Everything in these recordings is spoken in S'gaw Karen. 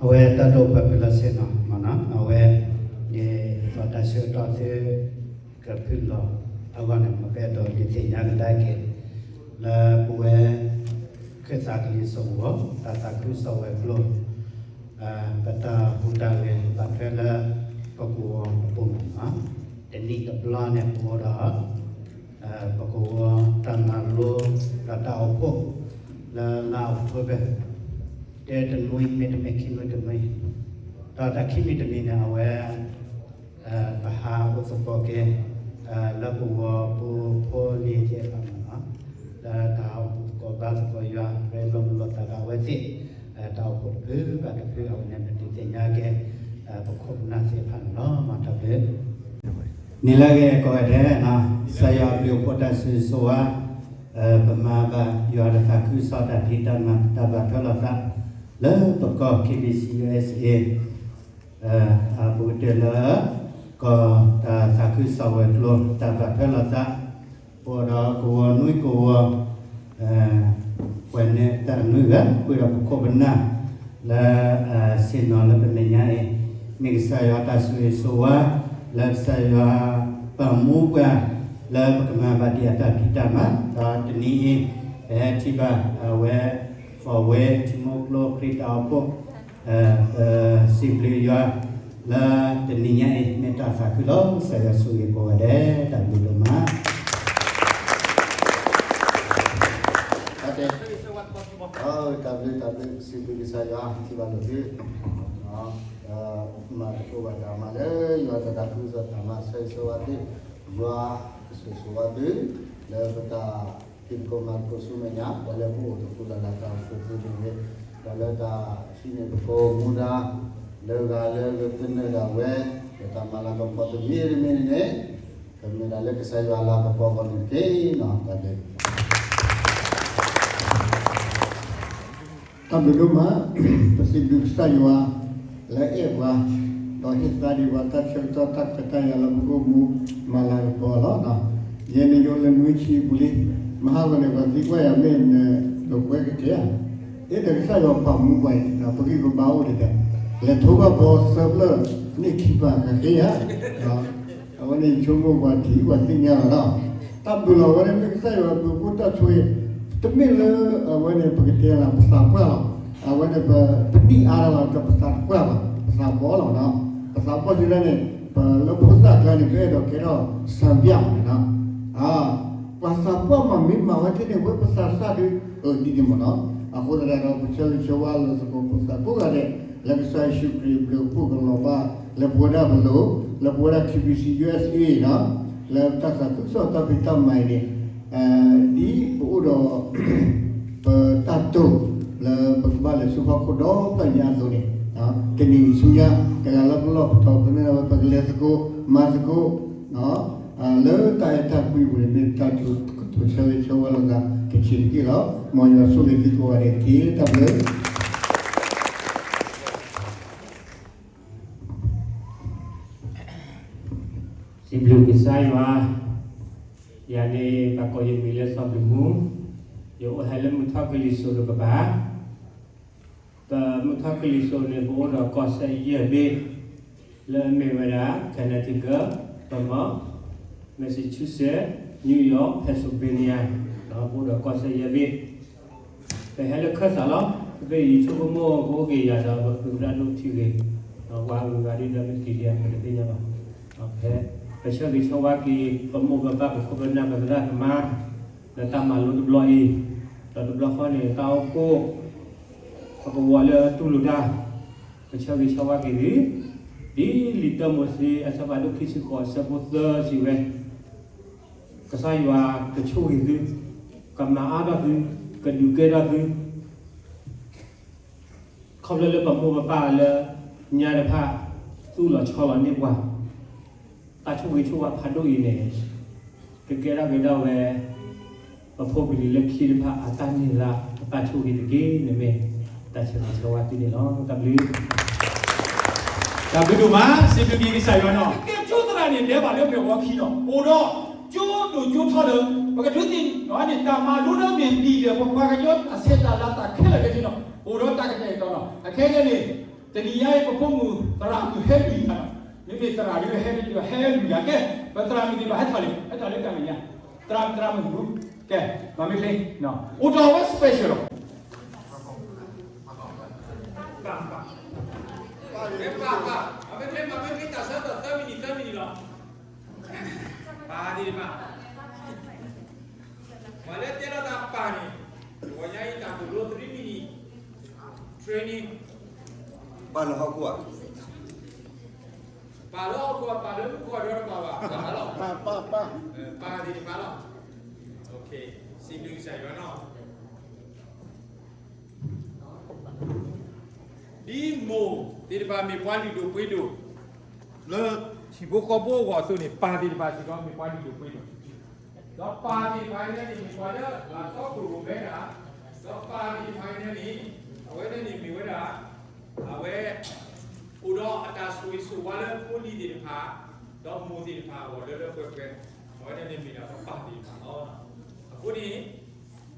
အဝဲတၢ်ဒိၣ်ပှၤဖုလီၤဆ့နီၤ, အဝဲန့ၣ် ပှၤတၢ်ဆၢကတီၢ်သု ကဖုလီၤအဂီၢ်န့ၣ် မ်ပအဲၣ်ဒိးဒုးသ့ၣ်ညါကဒါက့ၤ လၢပဝဲ ခၢၣ်သးကလံၤစိးကဝီၤ တၢ်သးခုကစီၣ်ဝဲၤကျိၤ ပတၢ်ဟူးတၢ်ဂဲၤဘၣ်ထွဲလၢ ပကဝီၤအပူၤန့ၣ်လီၤ. တနံၣ်တဘျီန့ၣ် ပအိၣ်ဒီး ပကဝီၤတၢ်မၤလိ ဒီးတၢ်အိၣ်ဖှိၣ် လၢလါအီးကထိဘၢၣ် တနွံမ့တမ့ၢ်ခံနွံတနွံ, ဒီးတၢ်ခံမံၤတမံၤန့ၣ် အဝဲ ပဟးအိၣ်သကိးက့ၤ လၢပဝီၤပူၤဖိလံၤသ့ၣ်တဖၣ်န့ၣ်လီၤ. လၢတၢ်ဟးအိၣ်သကိးဘါသကိးယွၤ ရ့လိာ်မုာ်လိာ်သးဒီးအဝဲသ့ၣ် တၢ်အိၣ်ဖှိၣ်တဖုဘၣ်တဖု အဝဲန့ၣ် ပဒုးသ့ၣ်ညါက့ၤ ပခိၣ်ပနၢ်သ့ၣ်တဖၣ်န့ၣ်လီၤ. မၤတၢ်ဘျုး နံၤလၢအဂ့ၤကိးဂၤဒဲး, ကစၢ်ယွၤအဘျုးအဖှိၣ်တၢ်ဆိၣ်ဂ့ၤဆိၣ်ဝါ, ပမၤဘၣ်ယွၤတၢ်သးခုကစီၣ်တၢ်ဖံးတၢ်မၤတၢ်ဘၣ်ထွဲလိာ်သး လၢပကီၢ် K B C U S A ပကတၢၢ်လၢ ကီၢ်တၢ်သးခုကစီၣ်ဝဲၤကျိၤ တၢ်ဘၣ်ထွဲလိာ်သး ပအိၣ်ဒီးကဝီၤနွံကဝီၤ ပှၤန့ၣ်တၢ်တနွံဂၤ ဃုာ်ဒီးပခိၣ်ပနၢ် လၢ ဆ့ၣ်နီၤလၢပမဲာ်ညါအံၤ မ့ၢ်ကစၢ်ယွၤတၢ်ဆိၣ်ဂ့ၤဆိၣ်ဝါ လၢကစၢ်ယွၤပာ်မူပှၤ လၢပကမၤဘၣ်ဒံးအတၢ်ဖံးတၢ်မၤ ဒီးတနံၤအံၤ ပဟဲထံၣ်ဘၣ်အဝဲ ဖီၣ်ဝဲ ထံမိၢ်ကျိခရံာ်တၢ်အိၣ်ဖှိၣ် ပစံးဘျုးယွၤ လၢတနံၤညါအံၤ မ့ၢ်တၢ်သးခုလီၤ. ကစၢ်ယွၤဆိၣ်ဂ့ၤကိးဂၤဒဲး တၢ်ဘျုးဒိၣ်မး. တၢ်ဘျုး တၢ်ဘျုး စံးဘျုးကစၢ်ယွၤ ထံၣ်ဘၣ်လိာ်သု မၤသကိးဘၣ်တၢ်မၤလၢ ယွၤတၢ်သးခုကစီၣ်တၢ်မၤ ဆၢဂ့ၤဆၢဝါသု ယွၤကဆိၣ်ဂ့ၤဆိၣ်ဝါသု လၢပတၢ် ဖံးသကိးမၤသကိးဆူမဲာ်ညါ ဒီးလၢပအိၣ်သကိးဒီးတၢ်အိၣ်ဖှိၣ်ပူၤန့ၣ် ဒီးလၢတၢ်ဟံးန့ၢ်သကိးမူဒါ လၢဂၤလၢကသနၢၣ်ဒၣ်ဝဲ ဒီးတၢ်မၤလၤကပီၤတမံၤတမံၤန့ၣ်န့ၣ် ကမ့ၢ်ဒၣ်လၢကစၢ်ယွၤလၤကပီၤအဂီၢ်န့ၣ်တက့ၢ်. တၢ်ဘျုး တၢ်ဘျုးဒိၣ်မး, ပစံးဘျုးကစၢ်ယွၤ လၢအဲၣ်ပှၤ ဒီးဟ့ၣ်သါဒံးပှၤတၢ်ဆၢကတီၢ် တၢ်ခွဲးတၢ်ယာ်လၢပကအိၣ်မူ မၤလၤကပီၤလီၤ. ယဲန့ၣ်ယိလၢနွံဆံပူၤလံ, မဟါဂီၤန့ၣ် ပှၤသံကွၢ်ယၤမ့ၢ်နဒိးကွဲကတဲဧါ, အ့ၣ်ဒီးကစၢ်ယွၤပာ်မူပှၤအံၤ ပဂံၢ်ပဘါအိၣ်ဒံးဒဲး, လဲၤထိဘၣ်ဘီသၢဖျၢၣ် န့ၢ်ခံပၢ်ကဃ့ဧါ အဝဲန့ၣ်ယဆိကမိၣ်ပှၤထံၣ်ပှၤသ့ၣ်ညါလီၤဒီး တၢ်ဘျုးလီၤ. အဝဲန့ၣ်မ့ၢ်ကစၢ်ယွၤအဘျုးအဖှိၣ်တၢ်ဆိၣ်ဂ့ၤ, တမ့ၢ်လၢအဝဲန့ၣ်ပကတဲလၢပသးပှၢ်လီၤ. အဝဲန့ၣ်ပ ပနံၣ်အါတၢ်လီၤ ဒီးပသးတပှၢ်ဘၣ်, ပသးဘီလီၤဒီး ပသးဘီစံးလၢန့ၣ် ပလၢဖိသၣ်ကျါန့ၣ် ပအဲၣ်ဒိးကဲထီၣ်စံးဘၣ်မးန့ၣ်ဒီး ပှၤသးပှၢ်မ့ၢ်မၤဝဲသ့န့ၣ် ဝဲပသးစၢ်ဒုး အၢ ဒ်န့ၣ်မးနီၤ. အဃိသတးဒီး ပဆၢဂ့ၤဆၢဝါလိာ်သကိးပသးကိးဂၤဒဲး လၢကစၢ်ယ့ၣ်ၡူးခရံာ်အဘျုးအဖှိၣ်ကလီၤဘၣ် လၢပဝဲဒၣ်ပလိၤ လၢပဝဲဒၣ် K B C U S A နီၤ လၢတၢ်သးခုကစီၣ်တၢ်ဖံးတၢ်မၤအံၤန့ၣ် ဒ်ပအိၣ်ဒီး ပတၢ်တိာ် လၢပကဘၣ်လဲၤဆူဟီၣ်ခိၣ်ဒီဖျၢၣ်ညါအသိးန့ၣ် တနံၤအံၤဆူညါ တဂၤလၢပလီၢ်ပထီ ပမ့ၢ်ဝဲပကလဲၤသကိး မၤသကိး လၢတၢ်အဲၣ်တၢ်ကွံပူၤန့ၣ် မ့ၢ်တၢ်ကတိၤဆၢဂ့ၤဆၢဝါလိာ်သးတဆံးတက့ၢ်လီၤ. မ်ယွၤဆိၣ်ဂ့ၤသုကိးဂၤဒဲးတက့ၢ်. တၢ်ဘျုး စံးဘျုးကစၢ်ယွၤ, ယၤန့ၣ် ပှၤကိးယမံၤလၢစီၤဘျုးမူ, ယအိၣ်ဟဲလၢမုၢ်ထီၣ်ကလံၤစိးတကပၤ, ပမုၢ်ထီၣ်ကလံၤစိးန့ၣ် ပအိၣ်ဒီးကီၢ်စဲၣ်ယဲၢ်ဘ့ၣ်, လၢအမ့ၢ်ဝဲဒၣ် Connecticut, Vermont, Massachusetts, New York, Pennsylvania, ဒီးပအိၣ်ဒီးကီၢ်စဲၣ်ယဲၢ်ဘ့ၣ် ပဟဲလၢခၢၣ်သးလီၤ. ဖဲအံၤယဆိကမိၣ်ကအိၣ်က့ၤယၤဒီး ပပုၢ်ပရၣ်ဒိၣ်ထံဂ့ၤ, ဒီးပှၤအဂုၤအဂၤဒ်ဒီးမ့ၢ်က့ၤဒံးအပတသ့ၣ်ညါဘၣ်. ဖဲပဆၢဂ့ၤဆၢဝါက့ၤ ပမိၢ်ပပၢ်ပခိၣ်ပနၢ်ပသရၣ်သမါ လၢတၢ်မၤလိတဘျီအံၤ, ဒီးတဘျီဃီန့ၣ် တၢ်အိၣ်ဖှိၣ် ပကဝီၤလၢတူၢ်လိာ်တၢ် ပဆၢဂ့ၤဆၢဝါက့ၤသု, ဒ်လံာ်တၢမိၤၡ့ အဆၢဖးဒိၣ်ခံဆံဃိး အဆၢဖိသၢစံးဝဲ, ကစၢ်ယွၤကဆိၣ်ဂ့ၤသု, ကမၤအါထီၣ်သု, ကဒုးကဲထီၣ်သု, ခီဖျိလၢပမိၢ်ပပၢ်လၢညါတဖၣ် သူၣ်လီၤဆီလီၤန့ၢ်ပှၤ, တၢ်ဆိၣ်ဂ့ၤဆိၣ်ဝါဖးဒိၣ်အံၤန့ၣ် ကကဲထီၣ်က့ၤဒၣ်ဝဲ ပဖိပလံၤလၢခံတဖၣ်အတၢ်န့ၢ်သါ အတၢ်ဆိၣ်ဂ့ၤတက့ၢ်န့ၣ်မ့ၢ် တၢ်ဆၢဂ့ၤဆၢဝါသုန့ၣ်လီၤ. တၢ်ဘျုး တၢ်ဘျုးဒိၣ်မး စံးဘျုးက့ၤကစၢ်ယွၤနီၤ. ကဲကၠိသရၣ်န့ၣ် လဲၤဘၣ်လၢမဲာ်ဝီခံနီၤ, အိၣ်ဒီးကၠိဒိၣ်ကၠိထီလၢ ပကဒုးသ့ၣ်နီၣ်န့ၣ် တၢ်မၤလိလၢမ့ၢ်လံာ်ဒီး ပပှၤကညီအဆဲးတၢ်လၤတၢ်ခဲလၢာ်ခဲဆ့နီၤ, အိၣ်ဒီးတၢ်ကတဲာ်ကတီၤနီၤ, အခဲအံၤန့ၣ် တနံၤညါအံၤ ပဖိမုၣ်သရၣ်မုၣ်ဟဲလွံၢ်ဂၤလီၤ. မ့မ့ၢ်သရၣ်ဒ်ဟဲတတုၤ ဟဲလွံၢ်ဂၤကဲ, ပသရၣ်မုၣ်သ့ၣ်တဖၣ်ဟဲထီၣ်လံ, ဟဲထီၣ်လၢတၢ်မဲာ်ညါ, သရၣ်မုၣ်သရၣ်မုၣ်ဟူ, ကဲ, မၤမ့ၢ်ချ့, အိၣ်ဒီးအဝဲ special လီၤ. ပာ်, ပာ်, မၤမ့ၢ်ချ့, မၤမ့ၢ်ချ့ တၢ်ဆၢကတီၢ်သၢမံးနံး သၢမံးနံးလီၤ. ပာ်သ့ၣ်တဖၣ်, ပှၤလၢတဲလီၤတၢ်ပာ်န့ၣ်, တဂီၤညါအံၤ တၢ်သိၣ်လိ three minute training, ပာ်လၢဟီၣ်ခိၣ်ဧါ, ပာ်လၢဟီၣ်ခိၣ်ဧါ, ပာ်လၢမူခိၣ်ဒီးတဘၣ်ဘၣ်, ပာ်လီၤ, ပာ်, ပာ်, ပာ်သ့ၣ်တဖၣ်လီၤ. စံးဘျုးကစၢ်ယွၤနီၤ. ဒ်မိၢ်သ့ၣ်တဖၣ်မ့ၢ်ပှၤလုၢ်ဒိၣ်ပှ့ၤဒိၣ် လၢဟံၣ်ဖိဃီဖိအဂီၢ်အသိးန့ၣ် ပၢ်သ့ၣ်တဖၣ်စ့ၢ်ကီးမ့ၢ်ပှၤလုၢ်ဒိၣ်ပှ့ၤဒိၣ်, ဒီးပၢ်သ့ၣ်တဖၣ်အံၤန့ၣ် မ့ၢ်ပှၤလၢအသီခိၣ်ရိၣ်မဲဒၣ်, ဒီးပၢ်သ့ၣ်တဖၣ်အံၤန့ၣ် အဝဲန့ၣ်မ့ၢ်ဝဲဒၣ် အဝဲ အိၣ်ဒီးအတၢ်ဆိၣ်ဂ့ၤဆိၣ်ဝါလၢဖိလံၤသ့ၣ်တဖၣ်, ဒီးမိၢ်သ့ၣ်တဖၣ်အဂီၢ်လၢလၢပှဲၤပှဲၤ, အဝဲန့ၣ်မ့ၢ်ဒၣ်ပပၢ်သ့ၣ်တဖၣ်လီၤ. အဃိန့ၣ်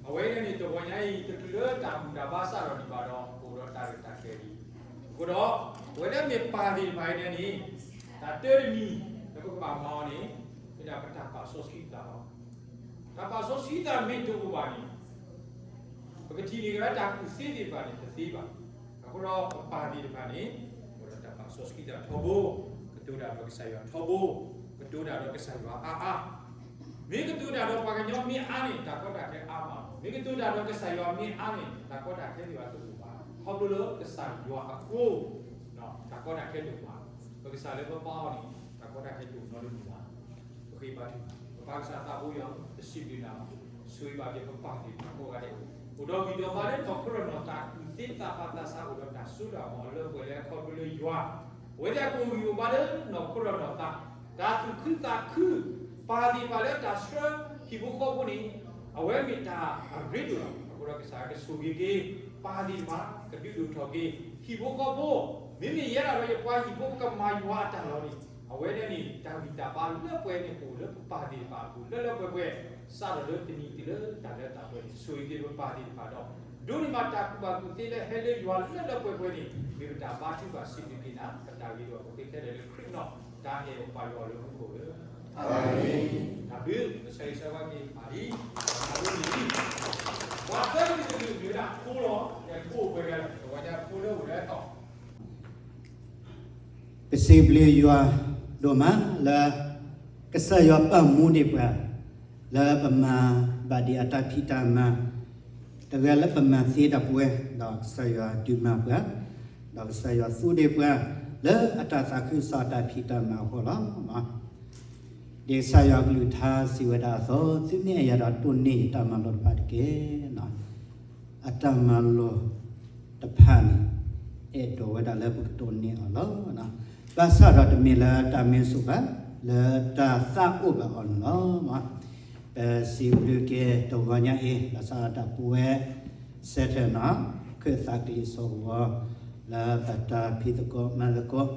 အဝဲန့ၣ်န့ၣ် တဂီၤညါအံၤ တချုးလၢတၢ်ဘူၣ်တၢ်ဘါစးထီၣ်ဒံးဘၣ်ဒီး အိၣ်ဒီးတၢ်ရဲၣ်တၢ်ကျဲၤလံ. အဃိဒီး အဝဲလၢမ့ၢ်ပၢ်သ့ၣ်တဖၣ်အံၤန့ၣ်န့ၣ် တၢ်တၢတမံၤ လၢပကဘၣ်မၤအီၤန့ၣ် မ့ၢ်ဒၣ်ပတၢ်ပာ်စီဆှံသးလီၤ. တၢ်ပာ်စီဆှံသးမ့ၢ်တအိၣ်ဘၣ်န့ၣ် ပကထံၣ်န့ၢ်က့ၤဝဲတၢ်ကူၣ်သ့သ့ၣ်တဖၣ်န့ၣ် တသ့ဘၣ်. အဃိဒီးပပၢ်သ့ၣ်တဖၣ်န့ၣ် အိၣ်ဒီးတၢ်ပာ်စီဆှံသးထီဘိ, ကတိၤတၢ်ဒီးကစၢ်ယွၤထီဘိ, ကတိၤတၢ်ဒီးကစၢ်ယွၤအါအါ မ့ၢ်ကတိၤတၢ်ဒီးပှၤကညီမ့ၢ်အါန့ၣ် တၢ်ကီတၢ်ခဲအါမး, မ့ၢ်ကတိၤတၢ်ဒီးကစၢ်ယွၤမ့ၢ်အါန့ၣ် တၢ်ကီတၢ်ခဲသ့ၣ်တဖၣ်တအိၣ်ဘၣ်. ခီဖျိလၢကစၢ်ယွၤအဃိ တၢ်ကီတၢ်ခဲတအိၣ်ဘၣ်. ပကစၢ်လၢပဘါအီၤန့ၣ် တၢ်ကီတၢ်ခဲတအိၣ်နီတမံၤဘၣ်. ပဃ့ဘါထုကဖၣ်, ပပၢ်ကစၢ်သးဘိယွၤ, ပစံးဘျုးနၤလီၤ. ဆိၣ်ဂ့ၤဘၣ်က့ၤပပၢ်သ့ၣ်တဖၣ်ကိးဂၤဒဲး, အိၣ်ဒီးဂံၢ်ဒီးဘါလၢနီၢ်ခိဒီးနီၢ်သး ကူၣ်သ့သးပာ်သးစး အိၣ်ဒီးတၢ်စိတၢ်ကမီၤလၢပှဲၤလၢအခီဖျိလၢယွၤ, အဝဲသ့ၣ်အကအိၣ်ဂံၢ်အိၣ်ဘါလၢနီၢ်ခိဒီးနီၢ်သး, တၢ်သူၣ်ခုသးခု, ပၢ်သ့ၣ်တဖၣ်လၢတၢ်ဆှၢဟံၣ်ဖိဃီဖိန့ၣ် အဝဲမ့ၢ်တၢ်အရ့ဒိၣ်လီၤ. အဃိဒီးကစၢ်ကဆိၣ်ဂ့ၤက့ၤ ပၢ်သ့ၣ်တဖၣ်, ကဒုးဒိၣ်ထီၣ်က့ၤ ဟံၣ်ဖိဃီဖိ, မ့မ့ၢ်ယဲဒၣ်ဒီးယပှၤဟံၣ်ဖိကမၤယွၤအတၢ်လီၤန့ၣ် အဝဲန့ၣ်န့ၣ် တၢ်ဂံၢ်တၢ်ဘါလၢပှဲၤန့ၣ် ကအိၣ်လၢပပၢ်သ့ၣ်တဖၣ်အပူၤ လၢလၢပှဲၤပှဲၤ, စးထီၣ်လၢတနံၤတုၤလၢတၢ်လၢတၢ်ပှဲၤန့ၣ် ဆိၣ်ဂ့ၤက့ၤပပၢ်သ့ၣ်တဖၣ်ဒီး ဒိးန့ၢ်ဘၣ်တၢ်ကူၣ်ဘၣ်ကူၣ်သ့လၢဟဲလၢယွၤလၢလၢပှဲၤပှဲၤန့ၣ် မ့ၢ်ပတၢ်ဘါထုကဖၣ်စံးဘျုးက့ၤနၤ, ပတၢ်ဂ့ၤဒီးပဃ့ခဲလၢာ်လၢခရံာ်နီၤ, တၢ်အဲၣ်ပပၢ်ယွၤလၢမူခိၣ်ဧၢ. တၢ်ဘျုး, ကစၢ်ယွၤဆိၣ်ဂ့ၤဘၣ်က့ၤပၢ်လံ, တၢ်ဘျုးလံ, ပှၤသၢမံၤတမံၤမ့ၢ်ဝဲဒၣ်ဖိလီၤ, ယဖိပှဲၤဂၤလီၤ, ပဝဲဒၣ်ဖိလၢအိၣ်လၢအသီ ပစံးဘျုးယွၤဒိၣ်မးလၢ ကစၢ်ယွၤပာ်မူဒံးပှၤ လၢပမၤဘၣ်ဒံးအတၢ်ဖံးတၢ်မၤ, တဂၤလၢပမၤသ့တၢ်ပဝဲ, ဒီးကစၢ်ယွၤဒုးမၤပှၤ, ဒီးကစၢ်ယွၤသူဒံးပှၤ လၢအတၢ်သးခုကစီၣ်တၢ်ဖံးတၢ်မၤအဃိလီၤ. ဒ်ကစၢ်ယွၤကလုၢ်ကထါစံးဝဲဒၣ်အသိး, သုမ့ၢ်အဲၣ်ယၤဒီးတိၢ်န့ၢ်ယတၢ်မၤလိာ်တဖၣ်တက့ၢ်. အတၢ်မၤလိာ်တဖၣ်န့ၣ် အဲၣ်ဒိးဝဲဒၣ်လၢပကတိၢ်န့ၢ်အီၤလီၤ. ဘၣ်ဆၣ်ဒီးတမ့ၢ်လၢတၢ်မ့ၢ်စိၣ်ဘၣ်, လၢတၢ်သးအိၣ်ဘၣ်အီၤန့ၣ်လီၤ. ပစံးဘျုးက့ၤတဂီၤညါအံၤ ဘၣ်ဆၣ်ဒီးတၢ်ပဝဲ စဲးထဲးနီၤ ခၢၣ်သးကလံၤစိးကဝီၤ လၢပတၢ်ဖံးသကိးမၤသကိး ပ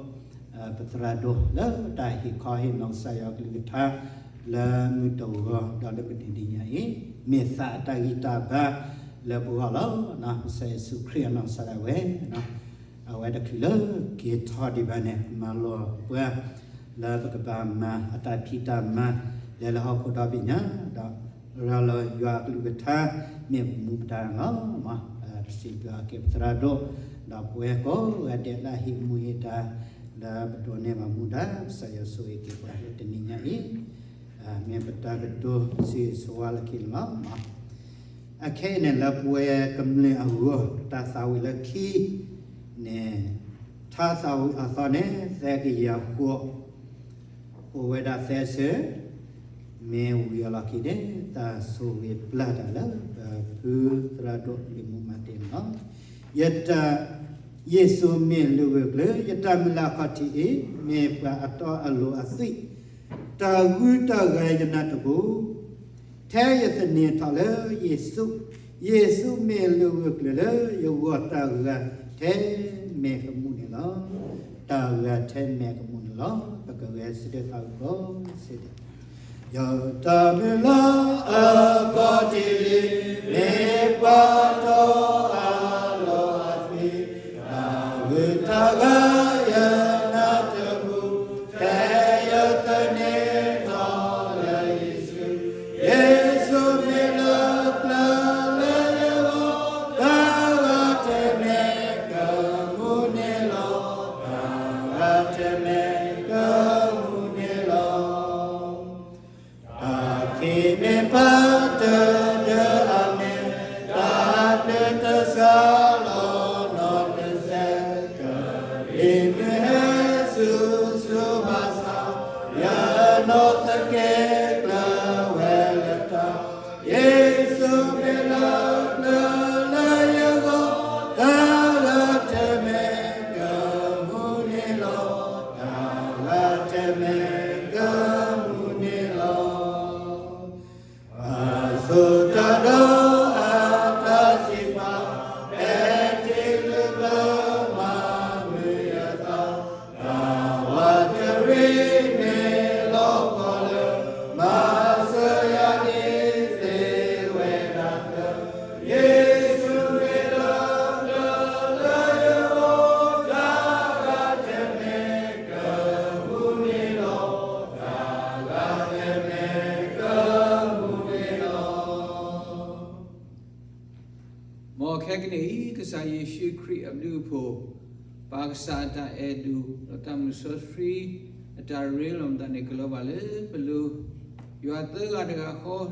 သရၣ်ဒိၣ်လၢတၢ်ဟ့ၣ်ခီဟ့ၣ်နီၤကစၢ်ယွၤကလုၢ်ကထါ လၢမုၢ်တဂီၤဒီးလၢမုၢ်တနံၤညါအံၤ, မ့ၢ်သးအတၢ်ဂံၢ်တၢ်ဘါလၢပဂီၢ်လီၤ. ကစၢ်ယ့ၣ်ၡူးခရံာ်အနီၢ်ကစၢ်ဒၣ်ဝဲ အဝဲတချုးလၢက့ၤထီၣ်ဒံးဘၣ်န့ၣ် မၤလိာ်ပှၤ လၢပကဘၣ်မၤအတၢ်ဖံးတၢ်မၤ လဲၤလၢဟီၣ်ခိၣ်ဒီဘ့ၣ်ညါ ဒီးရၤလီၤယွၤအကလုၢ်ကထါ မ့ၢ်ပမူပဒါန့ၣ်လီၤ. ပစံးဘျုးက့ၤပသရၣ်ဒိၣ် ဒီးပဝဲကိးဂၤဒဲးလၢအဟ့ၣ်မူဟ့ၣ်ဒါ လၢပဒိးန့ၢ်ဘၣ်မူဒါ ကစၢ်ယွၤဆိၣ်ဂ့ၤက့ၤပှၤလၢတနံၤညါအံၤ မ့ၢ်ပတၢ်ကတိၤဆၢဂ့ၤဆၢဝါလၢခံန့ၣ်လီၤ. အခဲအံၤန့ၣ်လၢပဝဲကမျၢၢ်အဂီၢ် တၢ်သးဝံၣ်လၢခံန့ၣ် ထါသးဝံၣ်အသီန့ၣ် သၢကယၤဃိး အိၣ်ဝဲဒၣ်သၢဆၢ မ့ၢ်ဝံၤအလီၢ်ခံန့ၣ် တၢ်ဆိၣ်ဂ့ၤပျၢ်တၢ်လၢ ပဖုသရၣ်ဒိၣ်လံာ်မူမၤတ့ၢ်န့ၣ်လီၤ. ယတၢ် ယ့ၣ်ၡူးမ့ၢ်လုၢ်ဂၢၢ်ကျၢၤ ယတၢ်မုၢ်လၢ်အခီၣ်ထံးအံၤ မ့ၢ်ပှၤအတီအလိၤအသွံၣ် တၢ်ဂုၤတၢ်ဂၤယနၢ်တပူၤ ထဲယသန့ၤထီၣ်လၢယ့ၣ်ၡူး, ယ့ၣ်ၡူးမ့ၢ်လုၢ်ဂၢၢ်ကျၢၤလၢယဂီၢ် တၢ်ဂၤထဲမဲာ်ကမူၣ်န့ၣ်လီၤ. တၢ်ဂၤထဲမဲာ်ကမူၣ်န့ၣ်လီၤ. ပကဂဲၤဆၢထၢၣ်သးဝံၣ်ကိးဆၢဒဲး ယတၢ်မုၢ်လၢ်အခီၣ်ထံးလံ မ့ၢ်ပှၤတီအလိၤအသွံၣ် တၢ်ဂုၤတၢ် ဘၣ်ယနၢ်တပူၤ, ဖဲယသန့ၤထီၣ်လၢယစု, ယ့ၣ်ၡူးမ့ၢ်လၢပျၢၤလၢယဂီၢ်, တၢ်ဂၤတမ့ၢ်ကမူန့ၣ်လီၤ, တၢ်ဂၤတမ့ၢ်ကမူန့ၣ်လီၤ. အခံမ့ၢ်ပၢ်တဒၢအမ့ၢ်, တၢ်ဘျုးတစှၤလီၤနီၢ်တစဲး, ကလံၤမုၢ်ဟဲဆူဆူဘၣ်ဆၣ်, ယနီၢ်သက့ကျၢၤဝဲလၢတၢ်, ယ့ၣ်ၡူးမ့ၢ်လၢပျၢၤလၢယဂီၢ်, တၢ်ဂၤတမ့ၢ်ကမူန့ၣ်လီၤ, တၢ်ဂၤတမ့ၢ်ကမူန့ၣ်လီၤ. အဆိကတၢၢ်ဒီးအတၢ်စံးပာ်, ဖဲထံလုၢ်ဘၢမၤမုာ်ယသး, တၢ်ဝးတရံးမ့ၢ်လီၤပှီၢ်လၢ, မၤစၢၤယၤဒ်သ့ဝဲဒၣ်သၢ, ယ့ၣ်ၡူးမ့ၢ်လၢပျၢၤလၢယဂီၢ်, တၢ်ဂၤတမ့ၢ်ကမူန့ၣ်လီၤ, တၢ်ဂၤတမ့ၢ်ကမူန့ၣ်လီၤ. မ်ခဲကနံၣ်အံၤ ကစၢ်ယ့ၣ်ၡူးခရံာ်အဘျုးအဖှိၣ်, ပၢ်ကစၢ်အတၢ်အဲၣ်ဒိၣ် ဒီးတၢ်မုၢ်စီဆှံ အတၢ်ရ့လိာ်မတၤန့ၣ် ကလီၤဘၣ်လၢပလိၤ, ယွၤသၢဂၤတဂၤဃီ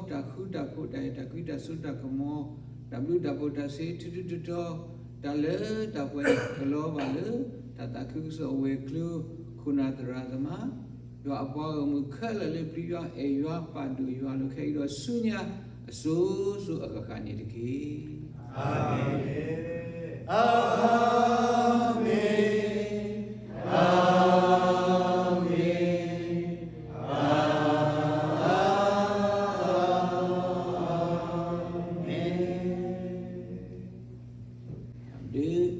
တၢ်ဃူတၢ်ဖိး တၢ်အဲၣ်တၢ်ကွံတၢ်စိတၢ်ကမီၤ, တၢ်ဘျုးတၢ်ဖှိၣ်တၢ်စ့ထူထူတီတီ, တၢ်လၢတၢ်ပှဲၤန့ၣ် ကလီၤဘၣ်လၢ တၢ်သးခုကစီၣ်အဝဲၤကျိၤ ခိၣ်နၢ်သရၣ်သမါ ယွၤအပှၤဂီၢ်မုၢ်ခဲလၢာ်လၢပျံၤယွၤအဲၣ်ယွၤပာ်ဒိၣ်ယွၤလၢခဲအံၤဒီးဆူညါအစိၤစိၤအဃၣ်ဃၣ်န့ၣ်တက့ၢ်. အၤမ့ၣ်, အၤမ့ၣ်, အၤမ့ၣ်, အၤမ့ၣ်. ဒုး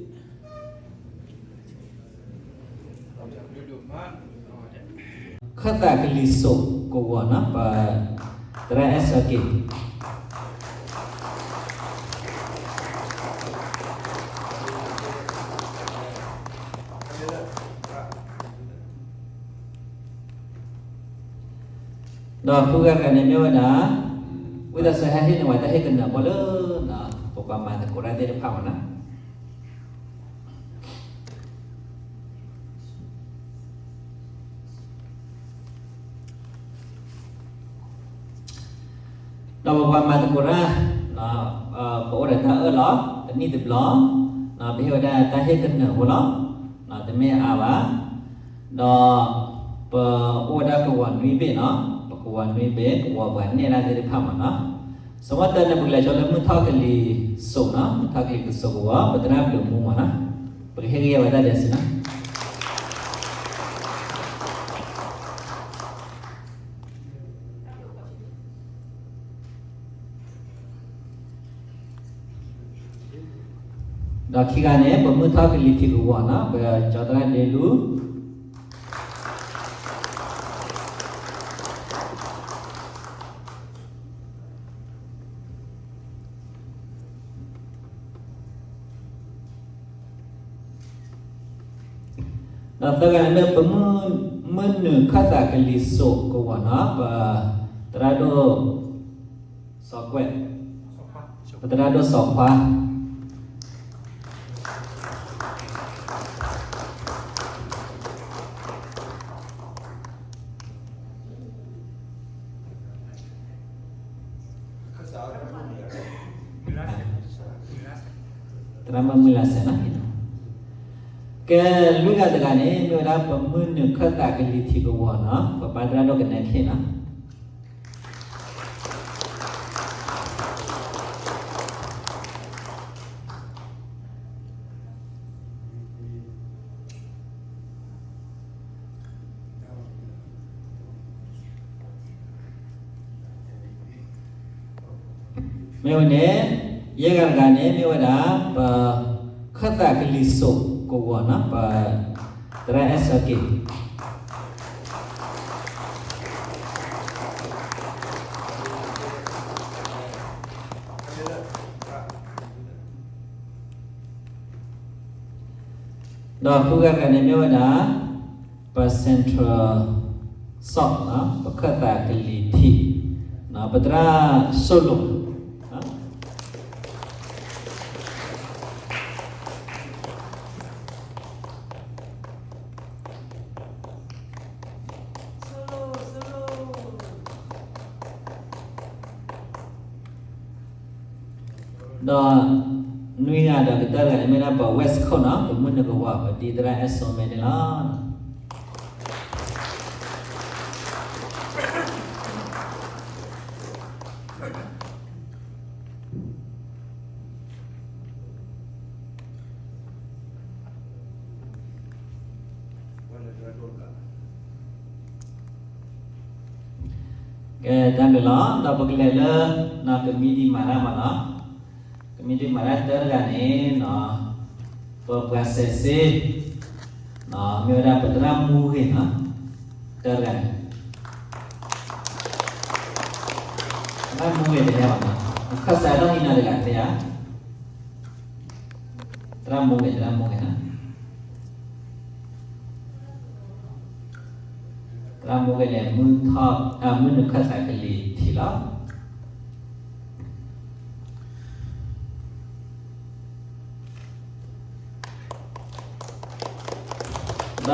ခၢၣ်သးကလံၤစိးကဝီၤနီၤ ပသရၣ်အဲၣ်စီၤက့ၤ ဒီးဃုဂၤတဂၤန့ၣ်မ့ၢ်ဝဲဒၣ် ဝံသးစူၤဟဲဟ့ၣ်န့ၢ်ဝဲတၢ်ဟ့ၣ်ကနၢၤဖိလၢ ပပှၤမၤသကိးတၢ်သ့ၣ်တဖၣ်မ့ၢ်နီၤ. ဒီးပပှၤမၤသကိးတၢ် ပအိၣ်ဒီးတၢ်အၢၣ်လီၤ တနံၣ်တဘျီ ပဟ့ၣ်ဝဲဒၣ်တၢ်ဟ့ၣ်ကနၢၤဖိလီၤ. တမ့ၢ်အါဘၣ် ဒီးပအိၣ်ဝဲဒၣ်ကဝီၤနွံဘ့ၣ်နီၤ ပကဝီၤနွံဘ့ၣ် ကဝီၤပှၤနဲၣ်တၢ်သ့ၣ်တဖၣ်မ့ၢ်နီၤ. စမီတၢ်န့ၣ်ပကလဲၤဆိလၢမုၢ်ထီၣ်ကလံၤစိးနီၤ မုၢ်ထီၣ်ကလံၤစိးကဝီၤ ပသရၣ်ဘျုးမူမ့ၢ်နီၤ ပကဟ့ၣ်ဂံၢ်ဝဲဒၣ်ဒဲးစ့ၢ်နီၤ. ဒီးခံဂၤန့ၣ် ပမုၢ်ထီၣ်ကလံၤထံးကဝီၤနီၤ ပကၠီသရၣ်ဒ့လူ ဒီးသၢဂၤန့ၣ်လၢပမုၢ် မုၢ်နုာ်ခၢၣ်သးကလံၤစိးကဝီၤနီၤ ပသရၣ်ဒိၣ်စီၤကွဲး ပသရၣ်ဒိၣ်စီၤခွါ သရၣ်မုၣ်မုၢ်လါစဲနီၤ ကဲ လွံၢ်ဂၤတဂၤန့ၣ် မ့ၢ်ဝဲဒၣ်ပမုၢ်နုာ်ခၢၣ်သးကလံၤထံးကဝီၤနီၤ ပပၢ်သရၣ်ဒိၣ်ကနဲခ့ၣ်နီၤ မ့ၢ်ဝဲန့ၣ် ယဲၢ်ဂၤတဂၤန့ၣ် မ့ၢ်ဝဲဒၣ် ပ ခၢၣ်သးကလံၤစိးကဝီၤနီၤ ပ သရၣ်အဲၣ်စီၤက့ၤ ဒီးဃုဂၤတဂၤန့ၣ်မ့ၢ်ဝဲဒၣ် ပ central source ပခၢၣ်သးကလံၤထံး ပသရၣ်စိၣ်လိၤ ဒီးနွံဂၤဒီးကတၢၢ်တဂၤန့ၣ်မ့ၢ်ဒၣ်ပ West Coast နီၤ, ပမုၢ်နုာ်ကဝီၤ ပဒံသရၣ်အဲၣ်စိမ့ၢ်န့ၣ်လီၤ. ကဲ တၢ်ဘျုးလီၤ. ဒီးပကလဲၤလၢ ကမံးဒံးမၤတၢ်မးနီၤ, ကမံးဒံးမၤတၢ်တၢတဂၤန့ၣ်နီၤ, ပပှၤစဲးစ့ မ့ၢ်ဝဲဒၣ်ပသရၣ်မူဂ့ၤနီၤ, တၢတဂၤန့ၣ် သရၣ်မူဂ့ၤတဟဲဘၣ်နီၤ, အခၢၣ်စးထီၣ်ဟံးနၤတဂၤသ့ဧါ, သရၣ်မူဂ့ၤ သရၣ်မူဂ့ၤနီၤ, သရၣ်မူဂ့ၤန့ၣ် မုၢ်ထီၣ် မုၢ်နုာ်ခၢၣ်သးကလံၤထံးလီၤ. ဒီး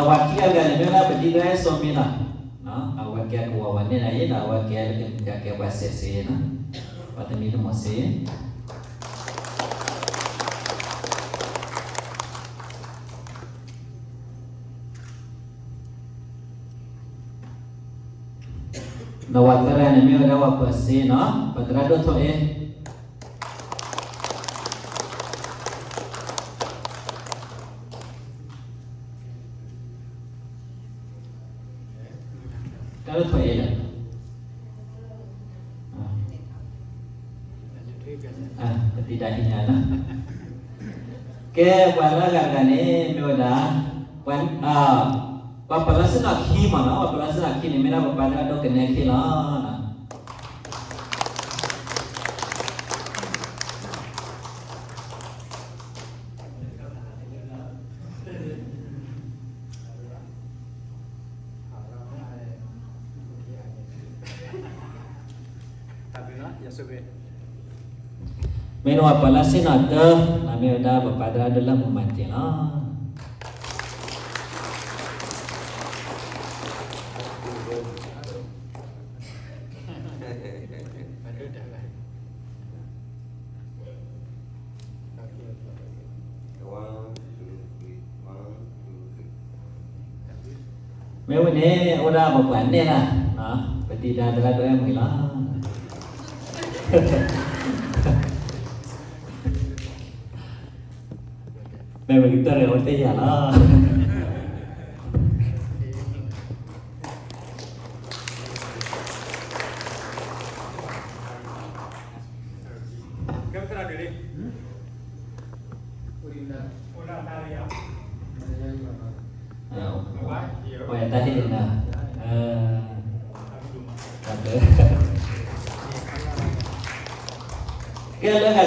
ပှၤခံဂၤတဂၤန့ၣ် မ့ၢ်ဝဲဒၣ်ပဒံသရၣ်အဲၣ်စိမ့ၢ်နီၤ, အဝဲကဲကဝီၤပှၤန့ၣ်ဒၣ်အံၤ ဒီးအဝဲကဲလၢကမံးကဲပှၤစဲးစ့နီၤ, ပှၤတမံၤတမီၤစ့ ဒီးပှၤသၢဂၤန့ၣ် မ့ၢ်ဝဲဒၣ်ပှၤပၢၤစ့နီၤ, ပှၤသရၣ်ဒိၣ်ထိၣ်အ့ တၢ်ဒိၣ်ထိၣ်အ့လဲၣ်, ပတံၤဒါဟံးညါနီၤ, ကဲ ပှၤလၢအဂၤတဂၤန့ၣ် မ့ၢ်ဝဲဒၣ် ပှၤ ပှၤပၢၤလီၢ်ဆ့ၣ်နီၤခံမးနီၤ, ပှၤပၢၤလီၢ်ဆ့ၣ်နီၤခံန့ၣ် မ့ၢ်ဒၣ်ပပၢ်သရၣ်ဒိၣ်ကနဲခ့လီၤ. မ့ၢ်ဒၣ်ပှၤပၢၤလီၢ်ဆ့ၣ်နီၤတၢ, မ့ၢ်ဝဲဒၣ်ပပၢ်သရၣ်ဒိၣ်လၢမူမၤတ့ၢ်လီၤ. မ့ၢ်ဝဲန့ၣ် အိၣ်ဒၣ်ပပှၤနဲၣ်တၢ်, ပတံၤဒါသရၣ်ဒိၣ်အဲၣ်မုာ်လီၤ. မ့ၢ်ပကတၢၢ်ဒီးအိၣ်တ့ၢ်ယၤလီၤ. ပှၤတၢ်ဟ့ၣ်လီၤ, ကဲလၢ